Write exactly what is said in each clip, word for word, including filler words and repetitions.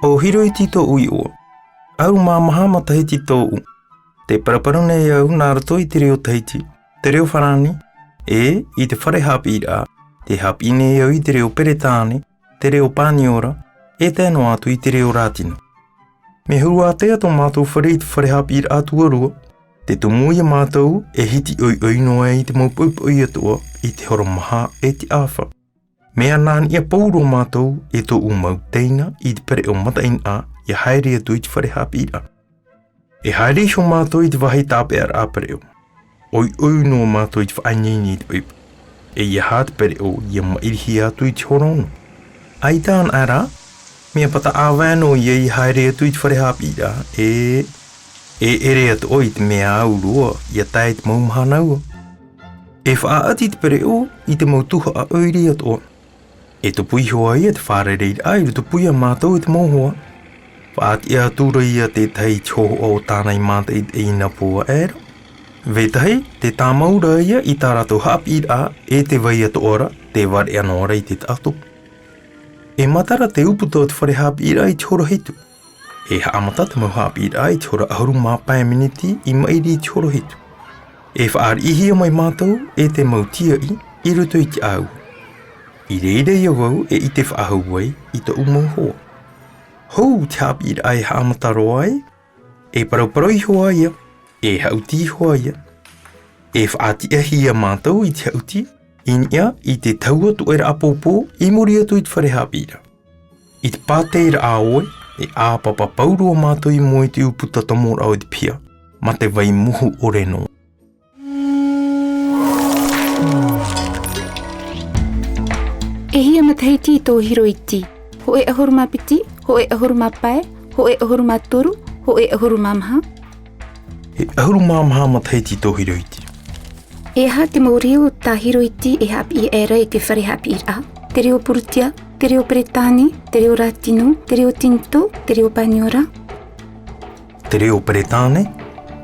ʻO Hiroiti tōʻu iʻoa. ʻAhuru mā maha matahiti tōʻu. Tē parapara nei au nā roto i te reo Tahiti, te reo Farāni, ʻe i te fare haʻapiʻiraʻa, tē haʻapiʻi nei au i te reo Peretāne, te reo Paniora, ʻe tae noa atu i te reo Rātino. Mea huru ātea tō mātou fare i te fare haʻapiʻiraʻa tuarua, tē tumu ia mātou e hiti ʻoiʻoi noa ai i te mau poʻipoʻi atoʻa i te hora maha ʻe te ʻāfa. Mea nā niʻa pauroa mātou e tōʻu mau teina i te pereʻoʻo mataʻeinaʻa ʻia haere atu i te fare haʻapiʻiraʻa. E haere iho mātou i te vāhi tāpeʻaraʻa pereʻoʻo. ʻOiʻoi noa mātou i te faʻaineine i te poʻipoʻi. E ʻeiaha te pereʻoʻo ʻia maʻirihia atu i te hora ono. ʻAita anaʻe rā, mea pata ʻāvae noa ia ʻia haere atu i te fare haʻapiʻiraʻa, ʻe, e ʻere atoʻa i te mea au roa ʻia tae i te mau mahana ua. E faʻaʻati te pereʻoʻo i te mau tuhaʻa ʻoire atoʻa. E tupu iho ā ia te fārereiraʻa i roto pū ia mātou i te mau hoa. Faʻatiʻa atu ra ia tētahi i te hōhoʻa o tāna i mātaʻitaʻi i nā pō aʻera. Vetahi, tē tāmau ra ia i tā rātou haʻapiʻiraʻa ʻe te vai atoʻa ra, tē vareʻa noa ra i te taʻatoʻa. E matara te ʻūputa o te fare haʻapiʻiraʻa i te hora hitu. E haʻamata te mau haʻapiʻiraʻa i te hora ʻahuru mā pae miniti i maʻiri i te hora hitu. E faʻariʻihia mai mātou e te mau tīaʻi i roto i te ʻāua. I reira ia vau e ʻite faʻahou ai i tōʻu mau hoa. Hou te haʻapiʻiraʻa e haʻamata roa ai, e paraparau iho ā ia, e haʻuti iho ā ia. E faʻatiʻahia mātou i te haʻuti, i niʻa i te tahua tuʻeraʻa pōpō i muri atu i te fare haʻapiʻiraʻa. I te pātēraʻa ʻoe, e ʻāpapa pauroa mātou i mua i te ʻūputa tomoraʻa o te piha, mā te vai muhu ʻore noa. E hia matahiti tō Hiroiti? Hōʻē ʻahuru mā piti, hōʻē ʻahuru mā pae, hōʻē ʻahuru mā toru, hōʻē ʻahuru mā maha? E ʻahuru mā maha matahiti tō Hiroiti. E aha te mau reo tā Hiroiti e haʻapiʻi aʻera i te fare haʻapiʻiraʻa? Te reo Purutia, te reo Peretāne, te reo Rātino, te reo Tinitō, te reo Paniora? Te reo Peretāne,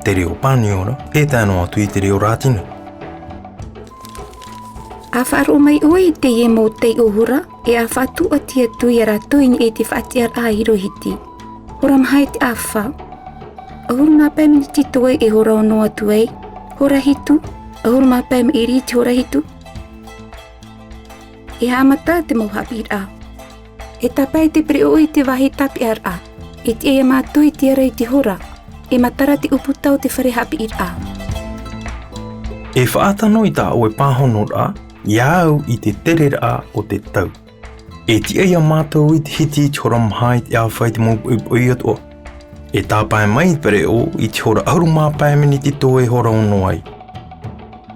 te reo Paniora, e tae noa atu i te reo Rātino. ʻA faʻaroʻo mai ʻoe i teie mau taiʻo hora, e ʻa faʻatūʻati atu ia rātou i niʻa i te faʻatiʻaraʻa a Hiroiti. Hora maha i te ʻāfa. ʻAhuru mā pae miniti toe e hora ono atu ai. Hora hitu, ʻahuru mā pae maʻiri i te hora hitu. E haʻamata te mau haʻapiʻiraʻa. E tāpae te pereʻoʻo i te vāhi tāpeʻaraʻa. E tiʻa ia mātou i te ara i te hora. E matara te ʻūputa o te fare haʻapiʻiraʻa. E faʻatano i tā ʻoe pāhonoraʻa, ia au i te tereraʻa o te tau. E tiʻa ia mātou i te hiti i te hora maha i te ʻāfa i te mau poʻipoʻi atoʻa. E tāpae mai te pereʻoʻo i te hora ʻahuru mā pae miniti toe e hora ono ai.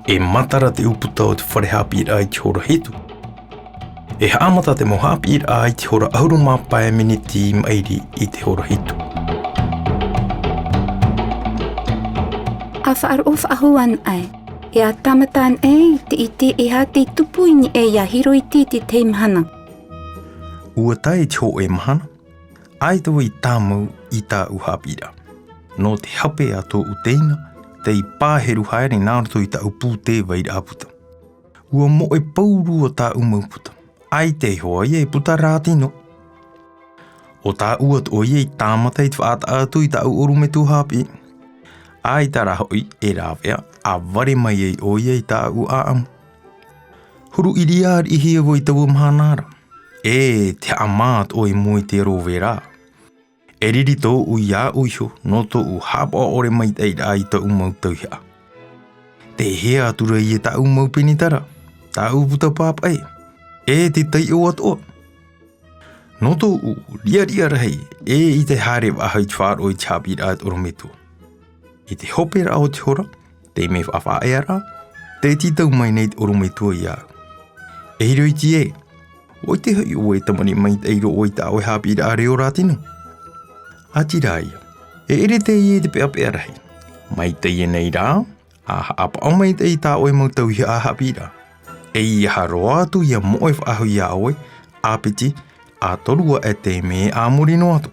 E matara te ʻūputa o te fare haʻapiʻiraʻa i te hora hitu. E haʻamata te mau haʻapiʻiraʻa i te hora ʻahuru mā pae miniti i maʻiri i te hora hitu. ʻA faʻaroʻo faʻahou anaʻe, e ʻa tāmata anaʻe i te ʻite e aha tei tupu i niʻa ia Hiroiti i te tahi mahana. ʻUa tae i te hōʻē mahana, ʻaita vau i tāmau i tāʻu haʻapiʻiraʻa. Nō te hape a tōʻu teina, tei pāheru haere nā roto i tāʻu pūtē vairaʻa puta. ʻUa moʻe pauroa tāʻu mau puta. ʻAita iho ā ia e puta rātino. ʻO tāʻu atoʻa ia i tāmata i te faʻataʻa atu i tāʻu ʻorometua haʻapiʻi. ʻAita rā hoʻi e rāveʻa, ʻa vare mai ai ʻoia i tāʻu ʻāʻamu. Huru ʻiriā riʻihia vau i taua mahana ra. E te haʻamā atoʻa i mua i te aro o Vera. E riri tōʻu iāʻu iho, nō tōʻu haʻapaʻo ʻore maitaʻiraʻa i tōʻu mau tauihaʻa. Tei hea atu ra ia tāʻu mau penitara, tāʻu puta pāpaʻi, e te taiʻo atoʻa. Nō tōʻu riʻariʻa rahi, e ʻite haere faʻahou i te faʻaroʻo i te haʻapiʻiraʻa a te ʻorometua. I te hoperaʻa o te hora, tei mea faʻafaʻaea ra, tē tītau mai nei te ʻorometua iāʻu. E Hiroiti ē, ʻua ʻite hoʻi ʻoe e tamariʻi maitaʻi roa ʻoe i tā ʻoe haʻapiʻiraʻa reo rātino. ʻĀtīrā ia, e ʻere teie i te peʻapeʻa rahi. Mai teie nei rā, ʻa haʻapaʻo maitaʻi i tā ʻoe mau tauihaʻa haʻapiʻiraʻa. ʻEiaha roa atu ia moʻe faʻahou iā ʻoe, ʻāpiti, ʻa toru aʻe taime a muri noa atu.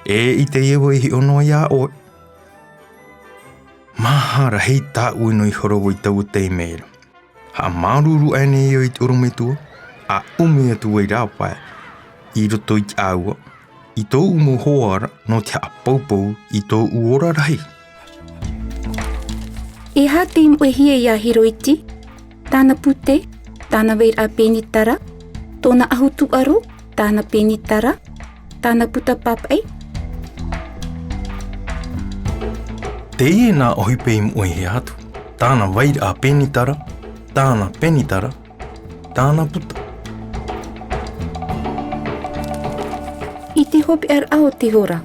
E i teie vau e hiʻo noa iā ʻoe. Maha rahi tāʻu e noho ra vau i taua taime ra. Haʻamāuruuru aʻenei au i te ʻorometua, ʻa ʻume atu ai rāpae i roto i te ʻāua, i tōʻu mau hoa ra nō te haʻapaupau i tōʻu ora rahi. E aha tei moʻehia ia Hiroiti? Tāna pute, tāna vairaʻa pēnitara, tōna ʻahu tūʻaro, tāna pēnitara, tāna puta papaʻi. Teie nā ʻohipa i moʻehia atu, tāna vairaʻa pēnitara, tāna pēnitara, tāna puta. I te hopeʻaraʻa o te hora,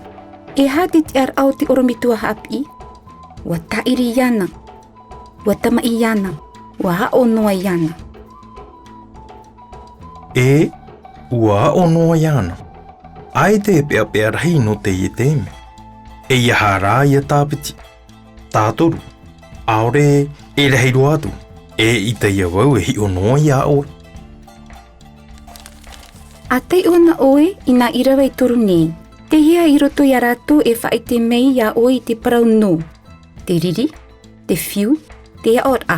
e aha te tiʻaraʻa o te ʻorometua haʻapiʻi? ʻUa tāʻiri iāna, ʻua tamaʻi iāna, ʻua aʻo noa iāna. E, ʻua aʻo noa iāna. ʻAita e peʻapeʻa rahi nō teie taime. E aha rā ia tāpiti, tātoru, ʻaore e rahi roa atu, e ʻaita ia vau e hiʻo noa iā ʻoe. ʻA taiʻo na ʻoe i nā ʻīrava e toru nei. Tei hea i roto iā rātou e faʻaʻite mai iā ʻoe i te parau nō? Te riri, te fiu, te aʻoraʻa.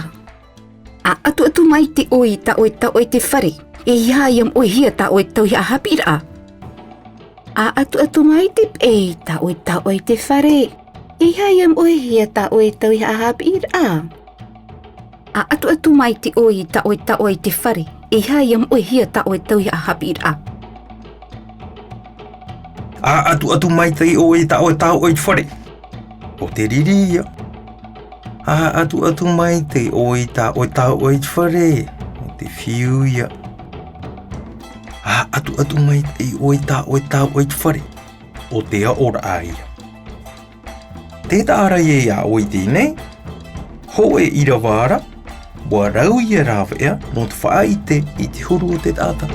ʻA ʻatuʻatu maitaʻi ʻoe i tā ʻoe taoʻa i te fare. E aha ia moʻehia tā ʻoe tauihaʻa haʻapiʻiraʻa? ʻA ʻatuʻatu maitaʻi i tā ʻoe taoʻa i te fare. E aha ia moʻehia tā ʻoe tauihaʻa haʻapiʻiraʻa? ʻA ʻatuʻatu maitaʻi ʻoe i tā ʻoe taoʻa i te fare. E aha ia moʻehia tā ʻoe tauihaʻa haʻapiʻiraʻa? ʻA ʻatuʻatu maitaʻi ʻoe i tā ʻoe taoʻa i te fare. ʻO te riri ia. ʻA ʻatuʻatu maitaʻi ʻoe i tā ʻoe taoʻa i te fare. ʻO te fiu ia. ʻA ʻatuʻatu maitaʻi ʻoe i tā ʻoe taoʻa i te fare. ʻO te aʻoraʻa ia. Tē taʻa ra ia iā ʻoe i teie nei, hōʻē ʻīrava ra, ʻua rau ia rāveʻa nō te faʻaʻite i te huru o te taʻata.